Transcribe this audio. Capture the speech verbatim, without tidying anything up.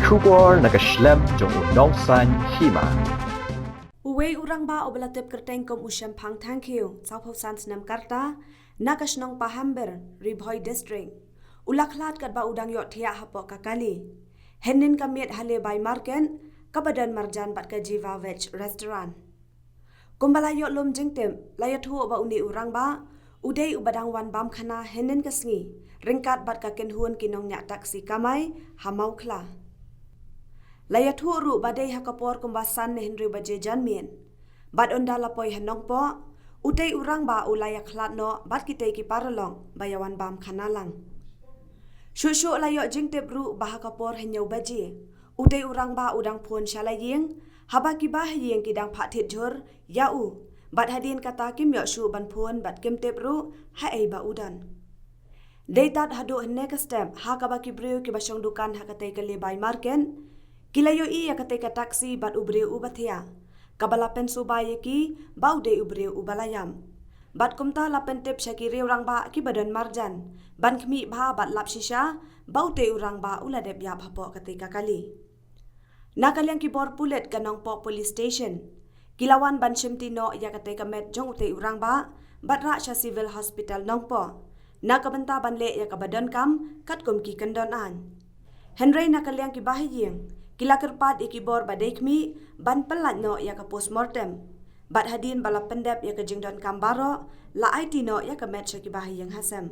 Khubor na ka shlem jong u nongsan hima. Uwei u rangbah uba la tip kyrteng kum u Shemphang Thangkhiew, sawphew san snem ka rta, na ka shnong Pahambir, Ri Bhoi District, u la khlad katba u dang ïohthiah hapoh ka kali hynnin ka miet ha Lebai Market, kaba don marjan bad ka Jiva Veg Restaurant. Kumba la ïoh lum jingtip, la ïathuh ba une u rangbah u dei uba dang wan bam khana hynnin ka sngi ryngkat bad ka kynhun ki nongñiah taxi kamai ha Mawkhla. La ïathuh ruh ba dei ha ka por kumba san ne hynriew baje janmiet, bad ynda la poi ha Nongpoh, utei u rangbah u la ïakhlad noh bad kitei ki paralok ba ïawan bam khana lang. Shuh shuh la ïoh jingtip ruh ba ha ka por hynñiew baje, utei u rangbah u dang phone sha la ïing, haba ki bahaïing ki dang phah thied jhur ïa u, bad hadien kata kim ïoh shuh ban phone bad kim tip ruh haei ba u don. Dei tad haduh hynne ka step, ha kaba ki briew kiba shong dukan ha katei ka Lebai Market ki la ïohi ïa katei ka taxi bad u briew uba thiah, kaba la pynsuba ïa ki ba u dei u briew uba la ïap. Bad kumta la pyntip sha ki riew rangbah kiba don marjan ban khmih bha bad lap shisha ba utei u rangbah u la dep ïap hapoh katei ka kali. Na ka liang ki bor pulit ka Nongpoh Police Station, ki la wan ban shimti noh ïa katei ka met jong utei u rangbah bad rah sha Civil Hospital Nongpoh na ka bynta ban leh ïa kaba donkam katkum ki kyndon aiñ. Hynrei na ka liang ki bahaïing, ki la kyrpad ïa ki bor ba dei khmih ban pyllait noh ïa ka postmortem. Bad hadien ba la pyndep ïa ka jingdonkam baroh, la aiti noh ïa ka met sha ki bahaïing hasem.